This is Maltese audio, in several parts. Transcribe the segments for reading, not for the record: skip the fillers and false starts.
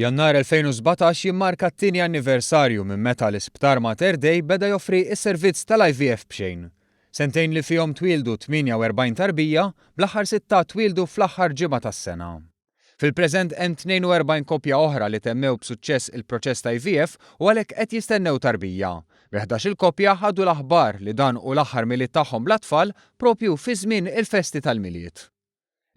Jannar 2017 jimmarka t-tieni anniversarju minn meta l-Isptar Mater Dei beda joffri s-servizz tal-IVF b'xejn. Sentejn li fihom twieldu 48 tarbija, bl-aħħar sitta twieldu fl-aħħar ġimgħa tas-sena. Fil-preżent hemm 42 koppja oħra li temmew b'suċċess il-proċess ta' IVF u għalhekk qed jistennew tarbija. Bi ħdax-il koppja ħadu l-aħbar li dan hu l-aħħar Milied tagħhom bla tfal propju fi żmien il-festi tal-Milied.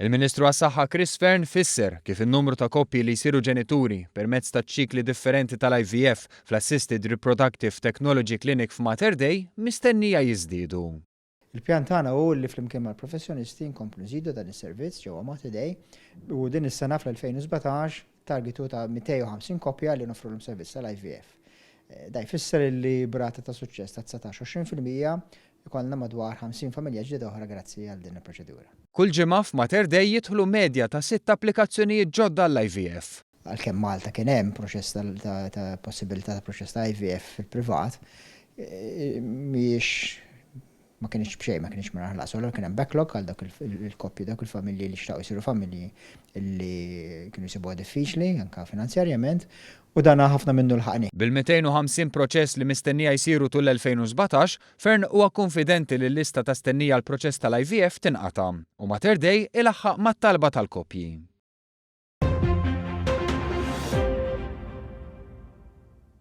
Il-Ministru għas-Saħħa Chris Fearne fisser kif in-numru ta' koppji li jsiru ġenituri permezz ta' ċikli differenti tal-IVF fl-Assisted Reproductive Technology Clinic f'Mater Dei mistennija jiżdiedu. Il-pjan tagħna hu li flimkien mal-professjonisti nkomplu nżidu dan is-servizz ġewwa Mater Dei u din is-sena fl-2017 target hu ta' 250 koppja li noffrulhom servizz tal-IVF. Dan jfisser li b'rata ta' suċċess ta' 19-20% Ikollna madwar 50 familja ġdida oħra grazzi għal din il-proċedura. Kull ġimgħa f'Mater Dei jidħlu medja ta' sitt applikazzjonijiet ġodda għall-IVF. Għalkemm Malta kien hemm proċess ta' possibilità ta' proċess ta' IVF fil-privat, mhijiex ma kinitx b'xejn, ma kinitx mingħajr ħlas. U allura kien hemm backlog għal dawk il-koppji, dawk il-familji li xtaqu jsiru familji li kienu jsibuha diffiċli anke finanzjarjament u dan ħafna minnu lħaqnieh. Bil-250 proċess li mistennija jsiru tul l-2017, Fearne huwa kunfidenti li l-lista ta' stennija għall-proċess tal-IVF tinqata' u Mater Dei ilaħħaq mat-talba tal-koppji.